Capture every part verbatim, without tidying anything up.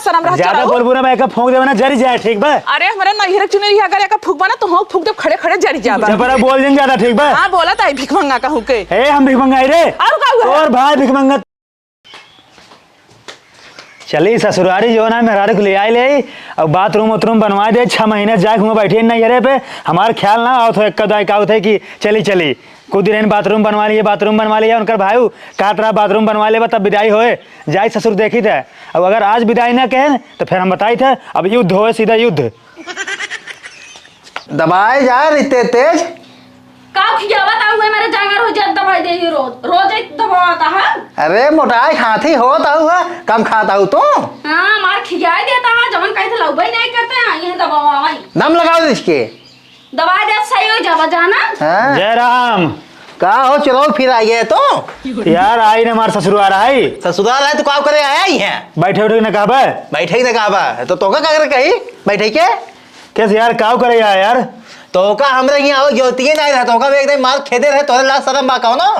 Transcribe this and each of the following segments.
तरह में रह ज्यादा चढ़ाऊ। बोलबू ना, मैं एका फूंक देबे ना, जरी जाए, ठीक बा? अरे, हमरे नैहर के चुनरी अगर एका फूंकबा ना, तो हम फूंक देब, खड़े खड़े जरी जाबा। चुप रहा, बोल जिन ज्यादा, ठीक बा? हाँ, बोला ताई भिखमंगा कहूँ के। ए, हम भिखमंगा आई रे। और का हुआ? और भाई भिखमंगा। चली ससुरारी जो ना मेहरारू के ले आई ले, अब बाथरूम उथरूम बनवा दे। छह महीने जाए हुआ बैठे नैहरे पे, हमार ख्याल ना आवत हो, एक दाई का होत है कि चली चली कुछ दिन बाथरूम बनवा लिए, बाथरूम बनवा लिए। उनकर भाई कहत रहा बाथरूम बनवा लेबा तब विदाई होए, जाई ससुर देखी थे। अब अगर आज विदाई ना कहें तो फिर हम बताई थे, अब युद्ध होए, सीधा युद्ध। दबाए जा रिते तेज। का खियावत आऊ है, मेरे जांगर हो जात दबाई दे ही रोज, रोज एक दबावत है। अरे मोटाई खाती होत आऊ है, कम खात आऊ तू। हाँ, मार खियाई देता है, जवन कहे थे लउबे नहीं करते हैं, ये दबावा आई। दम लगाओ इसके। दबाई दे सही हो जावा जाना। हाँ। जय राम। का हो चुरौल फिर आ गए तो? यार आई ने हमार ससुरार आई। ससुरार है तो का करे आया ही है? बैठे उठे न कहबे। बैठे ही न कहबा तो तोका का करे कही? बैठे के? कैसे यार, काव करे या यार? तोका हमरे हियाँ आवे जरूरतिये नाहीं रहे, तोका भी एकदम मार खेदे रहे, तोरे लाज शरम बा कौनो?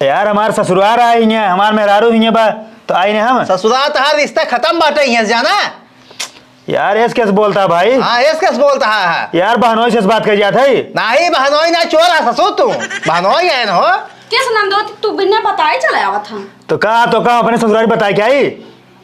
यार, हमार ससुरार आए हियाँ, हमार मेहरारू हियाँ बा, तो आई ने हम। ससुरार तहार रिश्ता खतम बाटे हियाँ से जाना। यार, ऐस कैसे बोलता भाई? हाँ, ऐस कैसे बोलता है? यार, बहनोई से बात कर जात है। नाहीं, बहनोई ना चोर है ससुर तू। बहनोई है न हो। कैसे नंदो, तू बिना बताए चले आवत हम। तो का, तो का अपने ससुरारी बताए क्या आई?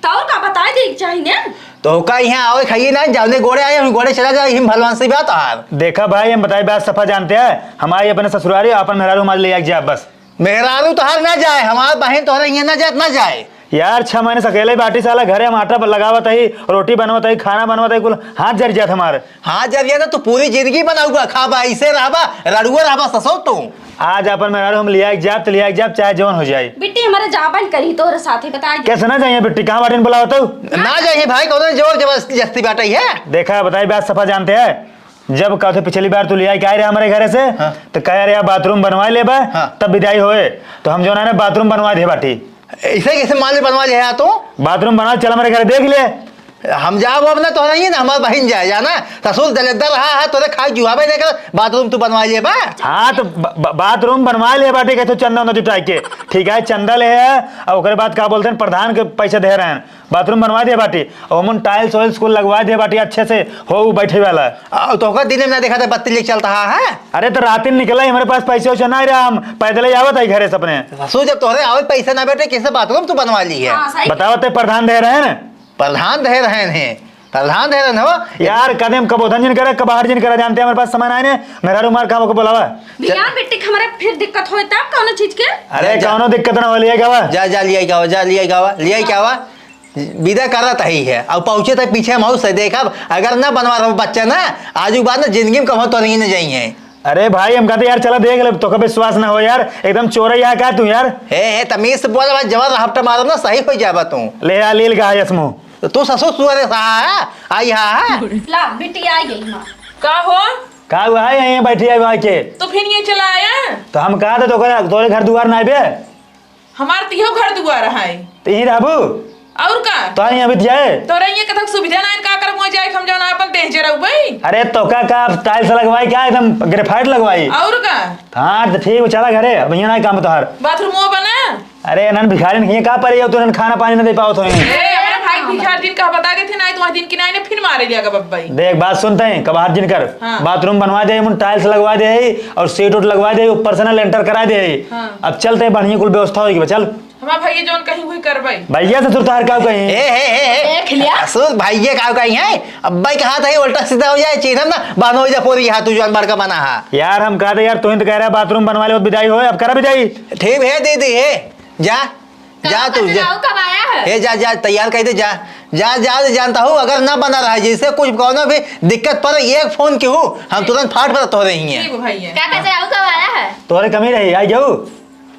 तो और का बताए दे के चाहिए ने? तो का यहाँ आवे खाइए ना, जौने गोड़े आए, हम गोड़े चला जाए, हम भलवान से बात हार। देखा भाई, हम बताए बात सफा जानते हैं, हमारे अपने ससुरारी, अपन मेहरारू हमारे ले आके जा बस। मेहरारू तोहार ना जाए, हमार बहन तोहरे यहाँ ना जाए, ना जाए। यार, छह महीने से अकेले बाटी साला, घरे हम आटा लगावत ही, रोटी बनवत ही, खाना बनवत ही, कुल हाथ जर जात हमार। हाथ जर जाए ना, तू पूरी जिंदगी बनाऊबा, खाबा, ऐसे रहबा, रड़ुआ रहबा, ससुर तू। आज अपन मेहरारू हम लिया एक जाब, तो लिया एक जाब, चाहे जौन हो जाए। बिट्टी हमारे जाबन करी, तोहरे साथे बताई दे। कैसे ना जाइए बिट्टी, कहाँ बाटिन बुलावत हो? ना जाइए भाई, कौनो जोर जबरदस्ती बाटे है? देखा, बताई बात सफा जानते हैं, जब कहते पिछली बार तू लिया के आए रहे हमारे घरे से, हाँ। तो कह रहे बाथरूम बनवा लेबा, हाँ। तब विदाई होए, तो हम जौन है ना बाथरूम बनवा दे बाटी। ऐसे कैसे मान ले बनवा ले है तू? बाथरूम बना, चल हमारे घर देख ले। हम जाब अब ना, तोहरा ही ना, हमार बहिन जाए, जाना। ससुर दलेद्दर रहा है, तोरे खाए जुआबे नहीं कर, बाथरूम तू बनवा लिए बा। हाँ, तो ब-, ब-, बाथरूम बनवा लिए बाटी, कहते चंदा उंदा जुटाए के। ठीक है, चंदा ले है, और ओकरे बाद का बोलते हैं, प्रधान के पैसे दे रहे हैं, बाथरूम बनवा दिया बाटी, और ओमन टाइल्स वाइल्स कुल लगवा दिया बाटी अच्छे से, हो बैठे वाला। आ, तो ओकर दिन में ना देखा था, बत्ती लेके चलता है, हैं? अरे, तो रात दिन निकला ही, हमारे पास पैसे वैसे ना रहा, हम पैदल ही आवत है घरे से अपने। ससुर, जब तोहरे आवे पैसे ना बेटे, कैसे बाथरूम तू बनवा ली है? हाँ, सही। बताओ, ते प्रधान दे रहे हैं ना? प्रधान दे रहे हैं, प्रधान दे रहे हैं हो। यार, कदम कबोधन जिन करे, कबाहर जिन करे, जानते हैं, हमारे पास सामान आए ने, मेहरारू मार काम को बुलावा। भियान बिट्टी के हमारे फिर दिक्कत होए तब कौनो चीज के? अरे, जा, जा। कौनो दिक्कत ना हो, लिया गावा। जा, जा, लिया गावा, जा, लिया गावा, लिया गावा। विदा करत ही है। अब पहुँचे तक पीछे हम से देखब, अगर ना बनवा रहो बच्चा ना, आजू बाद ना जिंदगी में कभो तो नहीं न जाई है। अरे भाई, हम कहते यार, चला देख ले, तोका विश्वास ना हो यार, एकदम चोरैया है का तू यार? हे, हे, तमीज से बोल भाई, जबर हफ्ता मारो ना, सही हो जाबा तू। ले आ, लील का है यसमू। तो तू ससुर सुअरे सा है, आई हा है। ला, बिट्टी आई गई माँ। का हो? का हुआ है, यहीं बैठी है वहाँ के? तो फिर ये चला आया? तो हम कहा थे तो, तोरे घर दुआर ना आबे? हमार तिहो घर दुआर है। तो यहीं रहबू? और का? तोहरे यहाँ बीत जाए? तोहरे यहाँ कथक सुविधा ना, का कर मुँह जाए, हम जौन आपन देह जरउबे। अरे तो का, का टाइल्स लगवाई, क्या एकदम ग्रेफाइट लगवाई? और का? हाँ, तो ठीक, चला घरे, अब यहाँ ना काम तोहार। बाथरूमो बना। अरे, इन्हन भिखारिन के का परे हो, तो इन्हन खाना पानी ना दे पावत हो। ए, अरे भाई, भिखार दिन का बता देते ना, तो वह दिन की ना, इन्हें फिर मारे लिया का बब्बई। देख, बात सुनते हैं, कब हाथ जिन कर। हाँ। बाथरूम बनवा दे, मुन टाइल्स लगवा दे, और सीट उट लगवा दे, ऊपर से ना लेंटर करा दे। हाँ। अब चलते हैं, बढ़िया कुल व्यवस्था होगी, चल। हमार भैया जौन कहीं वही करबे। भैया ससुर तोहार का कहीं? ए, हे, हे, हे। देख लिया। ससुर भैया का कहीं है? अब भाई का हाथ है, उल्टा सीधा हो जाए, चीन्हम ना, बानो हो जा पोरी हाथ, तू जौन बड़का बना हा। यार, हम कहते यार, तू ही तो कह रहा है बाथरूम बनवा ले, विदाई होए, अब करा विदाई। ठीक है, दे दे, हे। जा, जा तू, जा। कब आया है? हे, जा, जा, तैयार कर दे, जा। जा, जा, जानता हूँ, अगर ना बना रहा, जैसे कुछ कौनो भी दिक्कत पड़े, एक फोन की हूँ, हम तुरंत फाट पर तो रही हैं। ठीक है भैया। का कहते हैं, कब आया है? तोहरे कमी रही, आई जाऊ।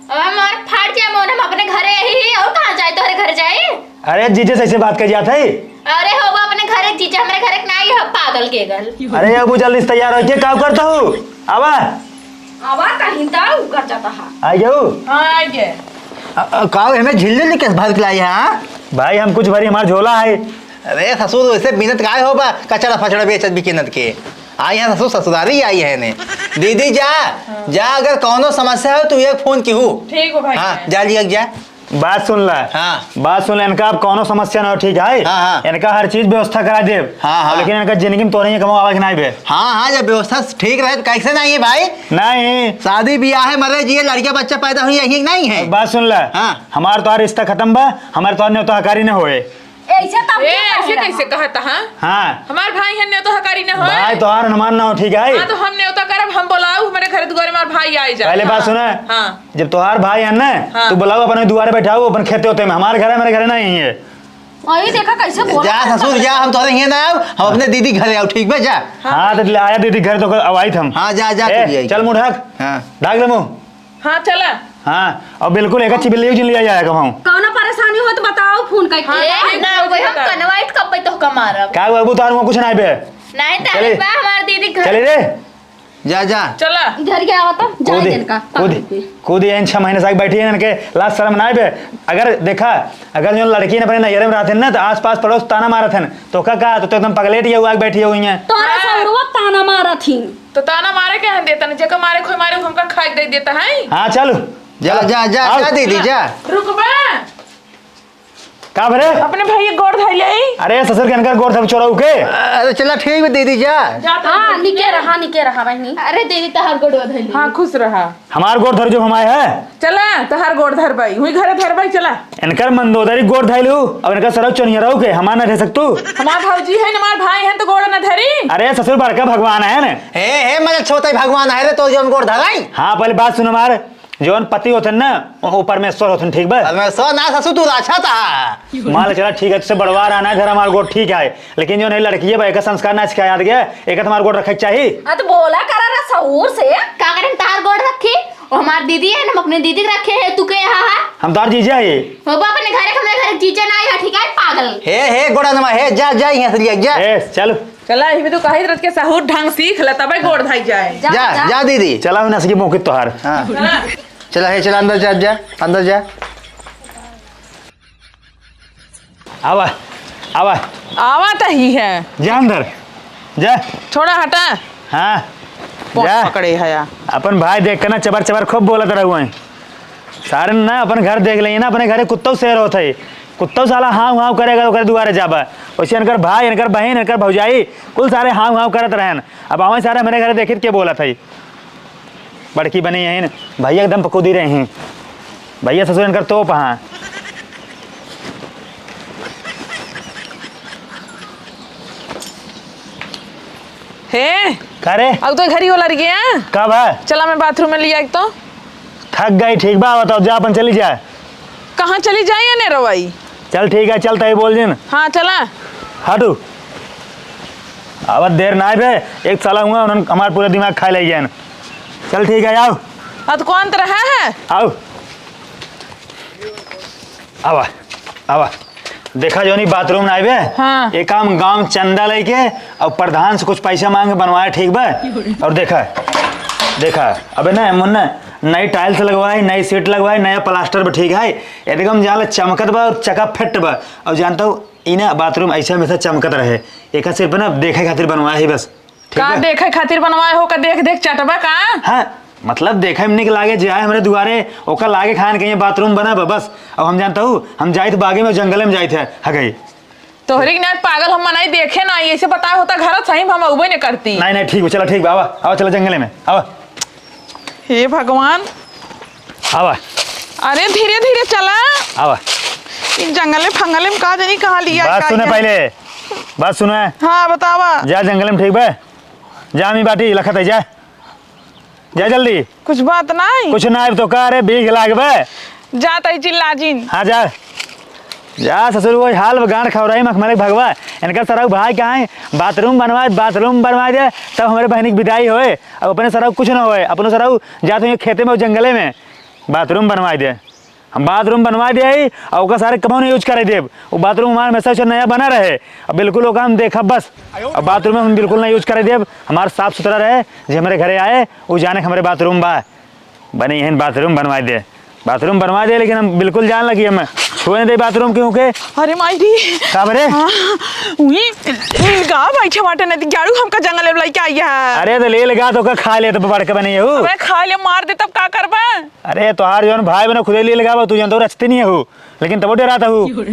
अब हमार फाट जाए मोन, हम अपने घरे यही ही, और कहाँ जाए, तोहरे घर जाए? अरे जीजे से ऐसे बात कर जात है। अरे हो, वो अपने घरे जीजे, हमरे घरे के ना आई हो, पागल के गल। अरे अब जल्दी से तैयार हो के काम करता हूँ। आवा। आवा कहीं ता उ कर जाता है। आ गयो। हाँ, आ गए। अ, अ, का हमें झिल्ली लेके भर के लाई है, हाँ? भाई हम कुछ भरी हमार झोला है। अरे ससुर वैसे बिनत काय हो बा, कचड़ा फचड़ा बेचत बिकिनत के। आई हैं ससुर, ससुरारी आई है ने। दीदी जा, हाँ। जा, अगर कौनो समस्या हो तू एक फोन की हूँ। ठीक हो भाई। हाँ, जा लिया जा। बात सुन ला। हाँ। बात सुन ला, इनका अब कौनो समस्या ना हो, ठीक है? हाँ, हाँ। इनका हर चीज व्यवस्था करा देब। हाँ, हाँ। लेकिन इनका जिंदगी में तोरे ही कमाओ आवे के नाई बे। हाँ, हाँ, जब व्यवस्था ठीक रहे तो कैसे नहीं है भाई? नहीं। शादी ब्याह है, मरे जिए, लड़का बच्चा पैदा हुई, यही नहीं है। बात सुन ला। हाँ। हमार तोहार रिश्ता खत्म बा, हमार तोहार न्योता हकारी न होए। ऐसे तब ए, क्या ऐसे कहेला? कैसे कहता, हाँ? हाँ। हमार भाई है, न्योता हकारी न होए। भाई तोहार हमार ना हो, ठीक है? हाँ, तो हम न्योता करब, हम बोलाऊ, हमारे घर दुआरे हमार भाई आए जा। पहले बात हाँ, सुना। हाँ। जब तोहार भाई है ना, हाँ। तू बोलाऊ अपने दुआरे बैठाऊ, अपन खेते होते में, हमार घर है, मेरे घर नहीं है। अरे देखा कैसे बोला जा था। ससुर जा, हम तोहरे हियां ना आऊ, हम अपने दीदी घरे आऊ, ठीक बा, जा। हाँ, तो ले आया दीदी घर तो अवाई हम। हाँ, जा, जा, ए, तू भी आई। चल मुंह ढाक। हाँ। ढाक ले मुंह। हाँ, चला। हाँ, और बिल्कुल एक अच्छी बिल्ली उजली आ जाएगा वहाँ। कौनो परेशानी हो तो बताओ फोन करके। हाँ, ए, ठीक ना, है, वही हम बताओ। कनवाइट कब पे तोहका मारब। का बाबू तार वहाँ कुछ ना आइबे। नहीं, चले। तारीफ बा हमार दीदी घर। चले रे। जा, जा। चला। घर के आवत, जा कूदी, इनका, कूदी, पागल के। कूदी, इन छह महीने से आके बैठी है, इनके लाज शर्म ना आइबे। अगर देखा, अगर जो लड़की ने अपने नैहरे में रहते ना, तो आस पास पड़ोस ताना मारत हैं, तो का, का, तो, तो एकदम पगलेट ये हुआ के बैठी हुई हैं। तोहरा हाँ। सौरवा ताना मारत ही। तो ताना मारे के हैं देता ना, जेका मारे खोई मारे, हमका खाए दे देता है। हाँ, चलो। जा, जा, जा, आओ। जा दीदी, जा। रुकबा। का भरे? अपने भाई के गोड़ धइले। अरे ससुर के इनकर गोड़ धर चोरऊ के। अरे चला ठीक बा दीदी जा। जा तो हाँ, निके रहा, निके रहा बहिनी। अरे दीदी तहार गोड़ धइले। हाँ, खुश रहा। हमार गोड़ धर जो हमारे है। चला, तहार गोड़ धरबाई, हुई घरे धरबाई, चला। इनकर मंदोदरी गोड़ धइलू, अब इनकर सरऊ चोनियरऊ के, हमार ना धर सकतू। हमार भौजी है, हमार भाई है, तो गोड़ ना धरी। अरे ससुर बड़का भगवान है ना। हे, हे, मजा छोटा ही भगवान है रे, तो जौन गोड़ धराई। हाँ, पहले बात सुन हमार। जौन पति होथन ना, उ परमेश्वर होथन, ठीक बा? परमेश्वर ना ससुर, तू राक्षस आ। मान ले चला, ठीक है, तुझसे बड़वा रहा ना घर, हमार गोड़ ठीक है, लेकिन जौन है लड़की है, एकर संस्कार ना सिखाया याद गया, एकर तुम्हार गोड़ रखे के चाही। आ, तो बोला करा रहा सहूर से। का करें, तार गोड़ रखी? वो हमार दीदी है, हम अपने दीदी के रखे हैं, तू के यहाँ है? हम तार जीजा है। हो बाप, अपने घरे, हमरे घरे जीजा ना आया, ठीक है, पागल। हे, हे, गोड़ा नमा, हे, जा, जा, यहाँ से लिया, जा। ए, चल। चला, यही में तो कही रत के सहूर ढंग सीख ले, तबे गोड़ धाई जाए। जा, जा, जा। जा दीदी। चला, उन्हें सकी मौके तोहार। हाँ। चला। चला, हे, चला, अंदर जा, जा, अंदर जा। आवा, आवा। आवा त ही है। जा अंदर, जा। छोड़ा, हटा। हाँ, पोंछ जा। पकड़े है या। अपन भाई देख के ना चबर चबर खूब बोलत रहुए। सारे ना अपन घर देख लेइए ना, अपने घरे कुत्तौ शेर होत है। कुत्तौ साला हाव हाव करे, अगर ओकरे दुआरे जाबा। वैसे इनकर भाई, इनकर बहिन, इनकर भौजाई, कुल सारे हाव हाव करत रहन। अब आवे सारे हमरे घरे देखित के बोलत है। बड़की बनी है न, भैया एकदम पकूदी रहे हैं। भैया ससुर इनकर तोप हाँ। हे, का रे? अब तो घरी होला रही है। का बा? चला मैं बाथरूम में लिया एक तो। थक गई, ठीक बा, बताओ, जा अपन चली जा। कहाँ चली जाए या ने रवाई? चल ठीक है, चल तही बोल जिन। हाँ, चला। हटू। अब देर ना बे, एक साला हुआ, उन्होंने हमार पूरा दिमाग खा ले गया। चल ठीक है, आओ। अब कौन तो रहा है? आओ। आवा, आवा। देखा जौनी बाथरूम ना आइबे, हाँ। ये काम गांव चंदा लेके और प्रधान से कुछ पैसा मांग के बनवाए, ठीक बा? और देखा, देखा, अबे ना मुन्ना, नई टाइल्स लगवाए, नई सीट लगवाए, नया प्लास्टर भी ठीक है, एकदम जान ला चमकत बा और चकाफट बा। और जानता हूँ, ई ना बाथरूम ऐसे हमेशा चमकत रहे, एक सिर्फ ना देखे खातिर बनवाए ही बस। ठीक का बा? देखे खातिर बनवाए हो, का देख देख चटबा का? हाँ, मतलब देखे में निक लागे, जे आए हमरे दुआरे, ओकर लागे खान कहीं बाथरूम बना बा, बस। अब हम जानता हूँ, हम जाइत बागे में, जंगले में जाइत है, हगई। तोहरी के नाय पागल, हम मनाई देखे ना, ऐसे बताए होता घर सही में हम अउबे न करती। नहीं, नहीं, ठीक बा, चला, ठीक बा, आवा, आवा, चला जंगले में, आवा। हे भगवान। आवा। अरे धीरे धीरे चला। आवा। इन जंगले फंगले में का जानी कहाँ लिया, बात का सुने लिया? पहले, बात सुने। हाँ, बतावा। जा जंगले में, ठीक बा? जा, मी बाटी लखत है, जा। जा जल्दी। कुछ बात नहीं। कुछ ना, अब तो का रे, बीघ लागबे। जा तई चिल्ला जिन। हाँ, जा। जा ससुर, वही हाल बा, गांड खौराई मखमले भगवा। इनका सरऊ भाई कहाँ है? बाथरूम बनवाए, बाथरूम बनवाए दे, तब हमरे बहनी की विदाई होए। अब अपने सरऊ कुछ ना होए, अपने सरऊ जात हुई खेते में, जंगले में, बाथरूम बनवाए दे। हम बाथरूम बनवा दे ही, और ओकर सारे कबो नहीं यूज करे देब। वो बाथरूम हमारे हमेशा से नया बना रहे, अब बिल्कुल ओका हम देखब बस। अब बाथरूम में हम बिल्कुल नहीं यूज करे देब, हमार साफ सुथरा रहे, जे हमरे घरे आए, वो जाने के हमरे बाथरूम बा, बने यहन बाथरूम बनवा दे, बाथरूम बनवा दे, लेकिन हम बिल्कुल जान लगी हम छुए न दे बाथरूम के हुके। अरे माई रे। का बरे? हाँ, उही लीलगाय बैठे बाटे नदी गाड़ू, हमका जंगल में लइके आई है। अरे तो लीलगाय तो का खा ले तो बड़के बने हूँ। अबे खा ले मार दे तब का करबा? अरे तोहार जौन भाई बने खुदे लीलगाय बा, तू जानतो रचती नहीं हूँ, लेकिन तबो डराता हूँ।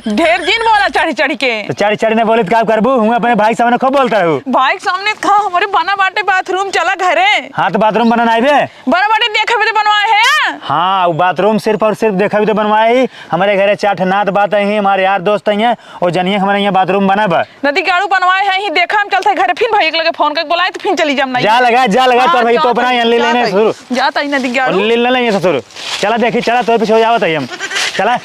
ढेर जिन बोला चढ़ी चढ़ी के। तो चढ़ी चढ़ी ने बोले तो का करबू? हूँ अपने भाई के सामने खूब बोलता हूँ। भाई के सामने का हमरे बना बाटे बाथरूम, चला घरे। हाँ तो बाथरूम बना नहीं बे? बड़ा बाटे देखे बदे बनवाए है। हाँ, वो बाथरूम सिर्फ और सिर्फ देखे बदे बनवाए ही। हमरे घरे चार ठे नात बात आई ही, हमारे यार दोस्त आई हैं, वो जनिए हमरे यहाँ बाथरूम बना बा। नदी गाड़ू बनवाए है ही, देखा हम चलते घरे, फिर भैया के लगे फोन करके बोलाए तो फिर चली जाम नहीं। जा लगा, जा लगा, हाँ, तोर भाई जा तो अपना तई, यहाँ ले जा लेने तई, ससुर। जा तई नदी गाड़ू। ले लेने ससुर। चला देखी, चला तोर पीछे हो जावत है हम। चला।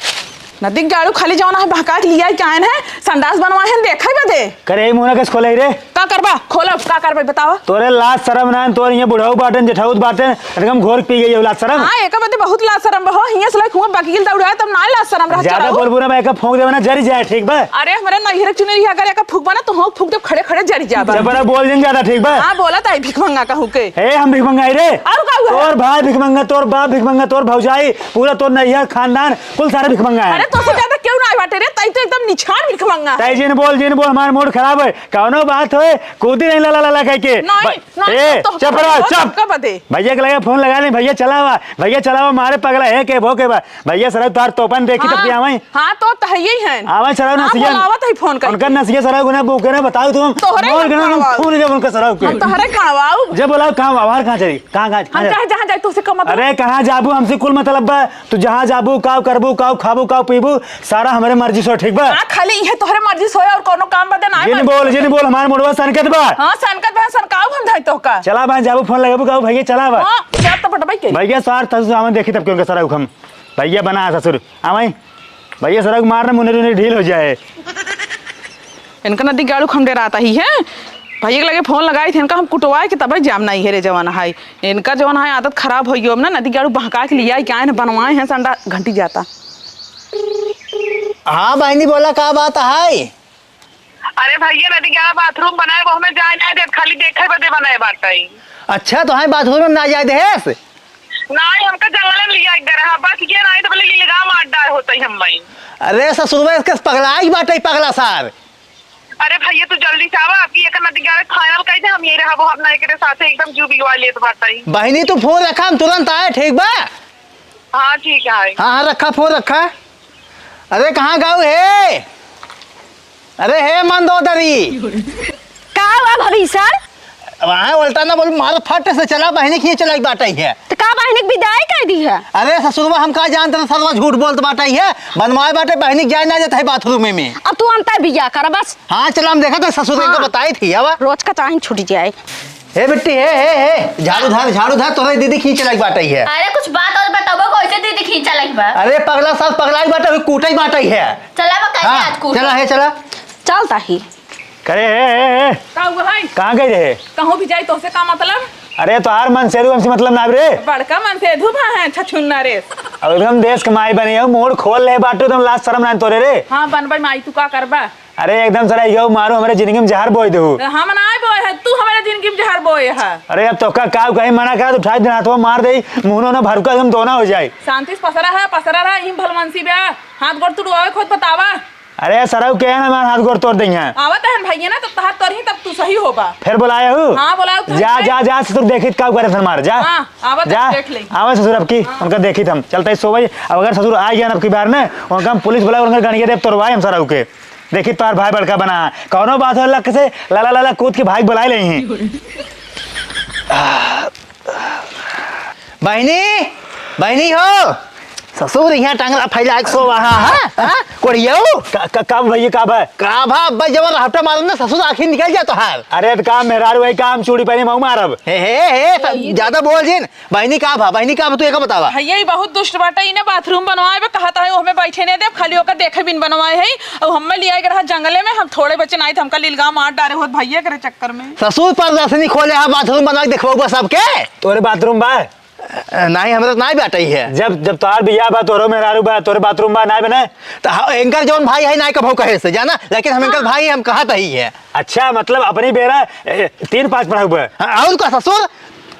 नदी गाड़ू खाली जौन है बहका के लिया क्या है, संडास बनवाए हैं देखे बदे। करे ही मुंह ना कस खोले रे। का करबा? खोलब, का करबा बतावा? तोरे लाज शरम ना, तोर ये बुढ़ऊ बाटेन, जेठऊ बाटेन, एकदम घोर पी गई है लाज शरम। हाँ, एका बदे बहुत लाज शरम बा हो, हियां से लाइक हुआ वकील दौड़ाए तब ना लाज शरम रह ज्यादा चढ़ाऊ। बोलबू ना, मैं एका फूंक देबे ना, जरी जाए, ठीक बा? अरे, हमरे नैहर के चुनरी अगर एका फूंकबा ना, तो हम फूंक देब खड़े खड़े जरी जाबा। जब बड़ा बोल जिन ज्यादा, ठीक बा? हाँ, बोला ताई भिखमंगा कहूँ के। ए, हम भिखमंगा है रे। और का हुआ? तोर भाई भिखमंगा, तोर बाप भिखमंगा, तोर भौजाई, पूरा तोर नैहर खानदान, कुल सारे भिखमंगा है। अरे, तोसे ज्यादा क्यों ना बाटे रे? ताई तो एकदम निछाड़ भिखमंगा। ताई जिन बोल, जिन बोल, हमार मूड खराब है। कौनो बात होए, कूदी नहीं ला ला ला ला कह के। नहीं, ब-, नहीं, ए, तो चुप रहो, तो चुप। का बदे? भैया के लगे फोन लगा ले, भैया चलावा, भैया चलावा, मारे पगला है के भो के बा। भैया सरऊ तोहार तोपन देखी तब हाँ, के आवे। हाँ, तो तहये हैं। आवे सरऊ हाँ, नसिया। बुलावत है फोन करके। उनका नसिया सरऊ गुना बुक करे, बताओ तुम। तोहरे मोर गना कहाँ बाऊ? फोन जब उनका सरऊ के। हम तोहरे कहाँ बाऊ? जब बुलाओ कहाँ बाऊ? बाहर कहाँ चली? कहाँ, कहाँ, कहाँ हम जाए? चाहे जहाँ जाए, तुझसे का मतलब? अरे, कहाँ जाबू? हमसे कुल मतलब बा। तू जहाँ जाबू, काव करबू, काव खाबू, काव पीबू, सारा हमरे मर्जी से, ठीक बा? हाँ, खाली इहे तोहरे मर्जी से होए और कोनो काम बदे ना है जिन बस। बोल, जिन बोल, हमार मुड़वा सनकत बा। हाँ, सनकत बा, सनकाऊ हम धाई तोहका। चला बा, जाबू फोन लगाबू, काव भैया, चला बा। हाँ, जब तो बटबै के। भैया, सार तसु सावन देखी तब क्यों के सरऊ हम। भैया बना ससुर, आवाई। भैया सरऊ मार ना मुने रुने ढील हो जाए। इनका नदी गाड़ू हम डेराता ही है। भैया के लगे फोन लगाई थे, इनका हम कुटवाए के तबे जाम नहीं है रे जवान हाई। इनका जवन है आदत खराब होई, अब ना नदी गाड़ू बहका के लिया, क्या है ना बनवाए हैं संडा घंटी जाता। हाँ बहिनी, बोला का बात है? अरे भैया, नदी गाड़ू बाथरूम बनाए, वो हमें जाए ना दे, खाली देखे बदे बनाए बाटे। अच्छा, तो है बाथरूम में ना जाए देस? नाई, हमका जंगल में लिया एक रहा, बस ये नाई तो बोले लीलगाय मार डार होता ही हम भाई। अरे ससुरवा, इसके पगलाई बाटे, पगला सार। अरे भैया, तू जल्दी से आवा, आपकी एक नदी गाड़ू फाइनल कर दे, हम यही रहबो, हम ना एकरे साथे एकदम जू बिगवा लेत बाटे। बहिनी, तू फोन रखा, हम तुरंत आए, ठीक बा? हाँ, ठीक है। हाँ, हाँ, रखा, फोन रखा। अरे, कहाँ गाऊ हे? अरे, हे मंदोदरी। का हुआ भभी सर? वहाँ उल्टा ना बोल, मारो फट से चला, बहिनी खींच लाई बाटे है। तो का बहिनी के विदाई कर दी है? अरे, ससुरवा, हम का जानते हैं, सरवा झूठ बोलत बाटे है। बनवाए बाटे, बहिनी के जाए ना जाता है बाथरूम में। अब तू अंतर बिया कर बस। हाँ, चला, हम देखा तो ससुर हाँ। को बताई थी, अब। रोज का चाही छूट जाए। हे बिट्टी, हे, हे, हे, झाड़ू धर, झाड़ू धर, तोरे दीदी खींच लाइक बाटइ है। अरे कुछ बात और बताबो, कैसे दीदी खींचा लाइक बा? अरे पगला सास पगलाई बाटइ, कूटइ बाटइ है। चला बा, कैसे हाँ, आज कूट? चला हे, चला। चलता ही। करे, हे, हे, हे। का हुआ है? कहाँ गई रहे? कहूँ भी जाई तोहसे का मतलब? अरे तोहार मनसेधू हमसे मतलब ना रे। बड़का मनसेधू भा है, छछुन्ना रे। अब एकदम देश के माई बनी है, मूड खोल ले बाटू, एकदम लाज शरम ना तोरे रे। हाँ बनबे माई, तू का करबा? अरे एकदम सारा इहो मारू, हमरे जिंदगी में जहर बोई देहू। हम ना बोए है, तू हमरे जिंदगी में जहर बोए है। अरे अब तोका का कहीं मना करा, तो उठाई देना, तो मार दे, मुंह ना भरुका एकदम दोना हो जाए। शांति से पसरा है, पसरा रहा, इम भलमनसी बे, हाथ गोड़ तुड़वावे खुद बतावा। अरे सरऊ के है ना, हमार हाथ गोड़ तोड़ देंगे। आवत है भैया ना, तब तहार तोरही, तब तू सही होबा। फिर बुलाया हूँ? हाँ, बुलाओ तो जा, है। जा, जा, ससुर देखित का करे हमार, जा। हाँ, आवत है, जा, देख ले। आवे ससुर अब की, हाँ। उनका देखित हम। चलता ही सोबे, अब अगर ससुर आ गया ना अब की बार ना, उनका हम पुलिस बुलाए, उनका गणिया देव तोड़वाए हम सरऊ के। देखी तोहार भाई बड़का बना है। कौनो बात हो लक से लाला लाला कूद के भाई बुलाए ले ही। बहिनी, बहिनी हो। ससुर यहाँ टांगला फैला के सो वहाँ, हाँ? हाँ? कोढ़ियो? का, का, का भैया, का बा? का भा, अब्बा जब हफ्ता मालूम ना, ससुर आँखी निकल जा तोहार। अरे, तो का मेहरारू है, का हम चूड़ी पहने, मऊ मारब? हे, हे, हे, ज्यादा बोल जिन। बहिनी का भा, बहिनी का भा, तू एका बतावा। भैया, ई बहुत दुष्ट बाटे, इने बाथरूम बनवाए बे, कहत है, ओहमे बैठे नहीं देब, खाली ओकर देखे बिन बनवाए है। अब हमें लिया के रहा जंगले में, हम थोड़े बच्चे नाई थे, हमका लीलगाय मार डारे होत भैया के चक्कर में। ससुर पर रसनी खोले हा, बाथरूम बनवा के देखबउबा सबके। तोरे बाथरूम बा? अ, नाई, हमरा तो नाई बाटइ है। जब, जब तोहार बियाह बा, तोरो मेहरारू बा, तोरे बाथरूम बा, नाई बने? तो ह-, एंकर जौन भाई है, नाई कभउ कहे से, जाना? लेकिन हम एंकर हाँ। भाई, हम कहत ही है। अच्छा, मतलब अपनी बेरा, ए, तीन पाँच पढ़ाऊ बा? हाँ, और का ससुर?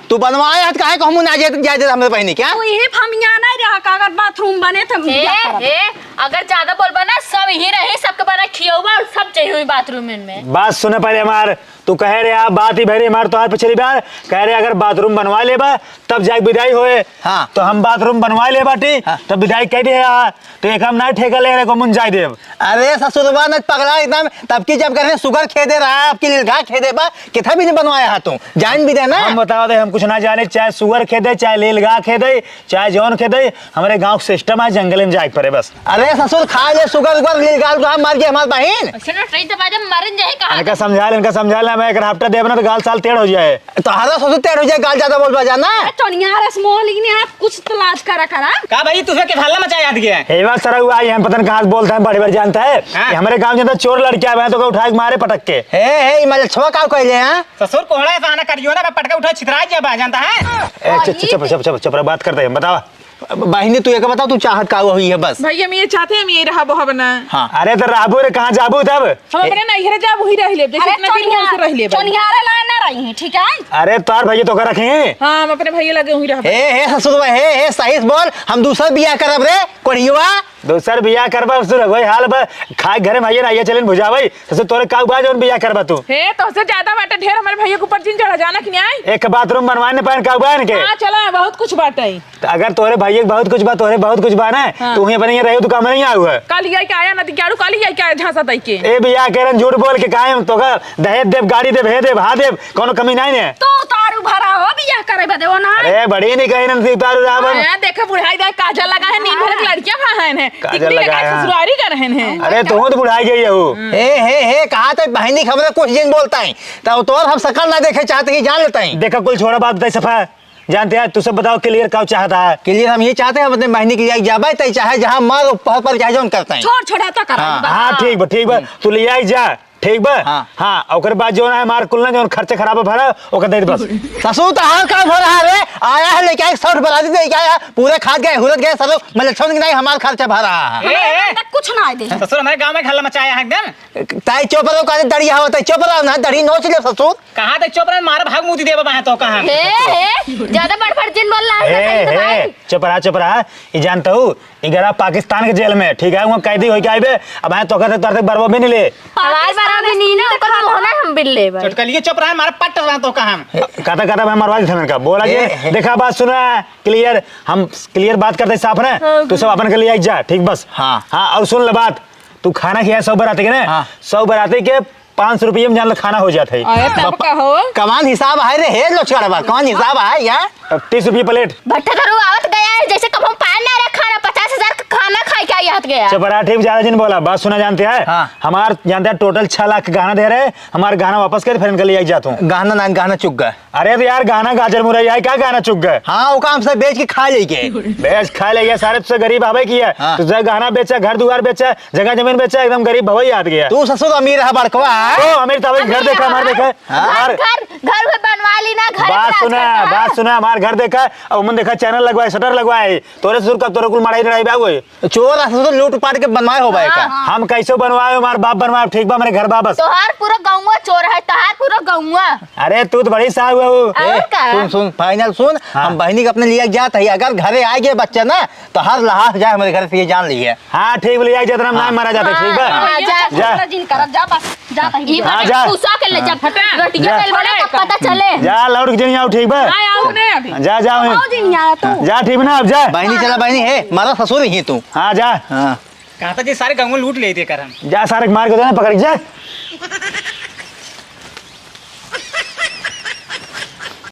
तू बनवाए हत, काहे कहूँ ना जाए, जाए दे हमरे बहिनी के, हाँ? तो इहे हम यहाँ नहीं रहा का, अगर बाथरूम बने तो हम ए, क्या करब? ए, अगर ज्यादा बोलबा ना, सब यहीं रही, सबके बना खियौबा और सब चाहिए बाथरूम में। बात सुने पहले हमार, तू कहे रहे, आप बात ही भरी हमार तोहार पिछली बार, कहे रहे अगर बाथरूम बनवा लेबा, तब जाके विदाई होए। हाँ। तो हम बाथरूम बनवा ले बाटी, हाँ। तब विदाई कह दे, हाँ। तो एक हम ना ठेका ले रहे को मुन जाए देब। अरे ससुरबा न पगला एकदम, तब की जब घर में सुगर खेदे रहा, आपकी लिलगा खेदे बा, किथा भी नहीं बनवाया हा तू, जान भी देना। हम बतावा दे, हम कुछ ना जाने, चाहे सुगर खेदे, चाहे लिलगा खेदे, चाहे जौन खेदे, हमरे गाँव के सिस्टम है, जंगल में जाए के पड़े बस। अरे ससुर, खा ले सुगर उगर, लिलगा उलगा, मर गए हमार बहिन। ऐसे ना ट्रेन दबा दे, मरन जाए कहाँ? इनका समझा ले, इनका समझा ले, मैं एक हफ्ता देब ना तो गाल साल टेढ़ हो जाए। तोहरा ससुर टेढ़ हो जाए, गाल ज्यादा बोलबा जाना। ए, चोनिया रस मोहलिनी, आप कुछ तो लाज करा करा। का भाई, तुझे के हल्ला मचाया याद गया है? हे बात सरऊ आई, हम पता नहीं कहाँ से बोलता है, बड़ी बड़ी जानता है। हाँ। ये हमारे गाँव जनता चोर लड़कियाँ आवे हैं तो उठा के मारे पटक के। हे, हे, ई मले छवा का कहले हैं? ससुर कोहड़ा ऐसा आना करियो ना, मैं पटका उठा छितरा जाबा, जानता है? ए, चुप, चुप, चुप, चुप, चुप, बात करते हैं, बतावा। बहिनी, तू एक बताओ, तू चाहत का हुई है बस? भैया, हम ये चाहते हैं, हम ये रहा बहब ना। हाँ। अरे तो रहबू रे, कहाँ जाबू तब? हम अपने नैहरे जाब, वही रह लेब, जैसे अरे अपने दिन में चोनिया-, उसे रह लेब। चोनियारे लाए ना रही हैं, ठीक है? अरे तोर भैया तो कर रखे हैं। हाँ, हम अपने भैया लगे वही रहब। हे, हे ससुर, हे, हे, सही से बोल, हम दूसर बियाह करब रे, कोढ़ियवा। दूसर बियाह करबा, ससुर, वही हाल बा, खाए घरे में आइए ना, आइए चलेन भुजावई, ससुर तोरे का बा जौन बियाह करबा तू? हे, तोहसे ज्यादा बाटे ढेर, हमारे भैया के ऊपर जिन चढ़ा जाना कि नहीं? एक बाथरूम बनवाए न पाएन का बा इनके? हाँ, चला, बहुत कुछ बाटे। तो अगर तोहरे भाई के बहुत कुछ बा, तोहरे बहुत कुछ बा ना, हाँ। तो वहीं अपने यहाँ रहे, तो काम नहीं आऊ है। काल ये क्या आया ना, दिग्याड़ू काल ये क्या आया झांसा तई के? ए बियाह करन झूठ बोल के काहे हम तोका दहेज देब, गाड़ी देब, हे देब, हा देब, कोनो कमी नहीं ने। तो उतारू भरा हो बियाह करे बदे वो ना। अरे बड़ी नहीं कही नंदी उतारू रावण। हाँ, देखे बुढ़ाई दे काजल लगा है, नींद भर लड़कियां भाहन है। काजल टिकली लगा लगाए है। ससुरारी कर रहन है। अरे तू तो बुढ़ाई गई है वो। हे, हे, हे, कहा तो बहिनी खबर कुछ जिन बोलता है। तब तोर हम सकल ना देखे चाहते ही जान लेता है। देखा कुल छोड़ा बात बताई सफा। जानते हैं, तू सब बताओ, clear का चाहता है? Clear हम ये चाहते हैं, हम अपने बहिनी के लिए जाबे, तय चाहे जहाँ मार, पहर पर चाहे जौन करते हैं। छोड़, छोड़ा तो करा, हाँ। हाँ, ठीक बा, ठीक बा, तू ले आई जा, ठीक बा? हाँ। हाँ, ओकर बाद जौन है, हमार कुल ना जौन खर्चा खराब भरा, ओकर दे दे बस। ससुर, तो हाँ, का भरा है रे? आया है लेके आए, सौठ बराती लेके आया, पूरे खात गए, हुरत गए, ससुर, मैं लक्षण के नहीं, हमार खर्चा भरा है। ए, ए। कुछ ना दे। ससुर, हमारे गाँव में हल्ला मचाया है एकदम। ताई चुप रहो, काहे दड़ी हवा, ताई चुप रहो ना, दड़ी नोच ले ससुर। कहाँ तक चुप रहे, मारा भाग मुदी देबा बाहें तो कहाँ। हे, हे, ज्यादा बड़बड़ जिन बोल रहा है, हे, बताइए तो हे, भाई। चुप रहा, चुप रहा। ई जानता हूँ, ई गरा पाकिस्तान के जेल में, ठीक है, वहाँ कैदी होके आइबे, अब आए तो कहते तोर तक बरबो भी नहीं ले। हमार बरबो भी नहीं ना, ओकर मोहना हम बिल लेबे। चुटकलिए चुप रहा, मारा पट्ट रहा तो कहाँ। कहता, कहता मैं मरवा देता इनका, बोला ए, ये, हे। देखा बात सुना, clear, हम clear बात करते साफ ना, हाँ, तू सब अपन के लिए आई जा, ठीक बस। हाँ। हाँ, और सुन ले बात, तू खाना खिया सौ बराती के ना, हाँ। सौ बराती के पाँच सौ रुपये में जान लो खाना हो जात है। अरे तब का हो? कमान हिसाब है रे, हे लोचकड़वा, कमान हिसाब है यार। अब तीस रुपये plate। भट्टा करू आवत गया है, जैसे कब हम पान ना रहे खाना, पचास हजार का खाना खाए के आई हाथ गया। चपराठी में ज्यादा जिन बोला, बात सुना जानते हैं? हाँ। हमार जानते हैं total छह लाख का गहना दे रहे, हमार गहना वापस कर, फिर इनके लिए आई जाता हूँ। गहना ना, गहना चुक गए। अरे तो यार, गहना गाजर मुरई आई, का गहना चुक गए? हाँ, वो काम से बेच के खा लेके। बेच खा लेके, सारे तुझसे गरीब आवे की है। हाँ। तुझसे गहना बेचा, घर दुआर बेचा, जगह जमीन बेचा, एकदम गरीब भवई याद गया। तू ससुर अमीर है बड़कवा। ओ, अमीर तो भाई घर देखा, हमार देखा। हाँ। और घर, घर, घर कोई बनवा ली ना, घर बात बना सुना, सकता है। बात सुना, हमार घर देखा, अब उमन देखा channel लगवाए, shutter लगवाए, तोरे ससुर का तोरे कुल मड़ाई लड़ाई बा हुए। चोर आ ससुर लूट पाट के बनवाए हो भाई का। हाँ, हाँ। हम कैसे बनवाए, हमार बाप बनवाए, ठीक बा, मेरे घर बा बस। तोहार पूरा गौवा चोर है, तोहार पूरा गौवा। अरे तू तो बड़ी साहू है वो। और ए, का? सुन, सुन, final सुन, हाँ। हम बहिनी के अपने लिए जात है, अगर घरे आ गए बच्चा ना, तो हर लहास जाए हमारे घर से, ये जान ली है। हाँ, ठीक बोले, जाए जितना हम ना हाँ। मारा जाता, ठीक बा? हाँ, जा। जा। जिन करब, जा बस, जा तहीं ई जा। हाँ, जा। उसा के ले जा। हाँ। हटा। रोटिया जा। बेल बड़ा का पता चले। जा, लौट के जनी आओ, ठीक बा? हाँ, आओ ने अभी। जा, जा, वहीं। आओ जिन यहाँ तू। जा, ठीक बा ना, अब जा। बहिनी चला, बहिनी, हे, मारा ससुर ही तू। हाँ, जा। हाँ। कहा था जी, सारे गाँव लूट ले थे करम। जा, सारे के मार के दे ना, पकड़ के जा।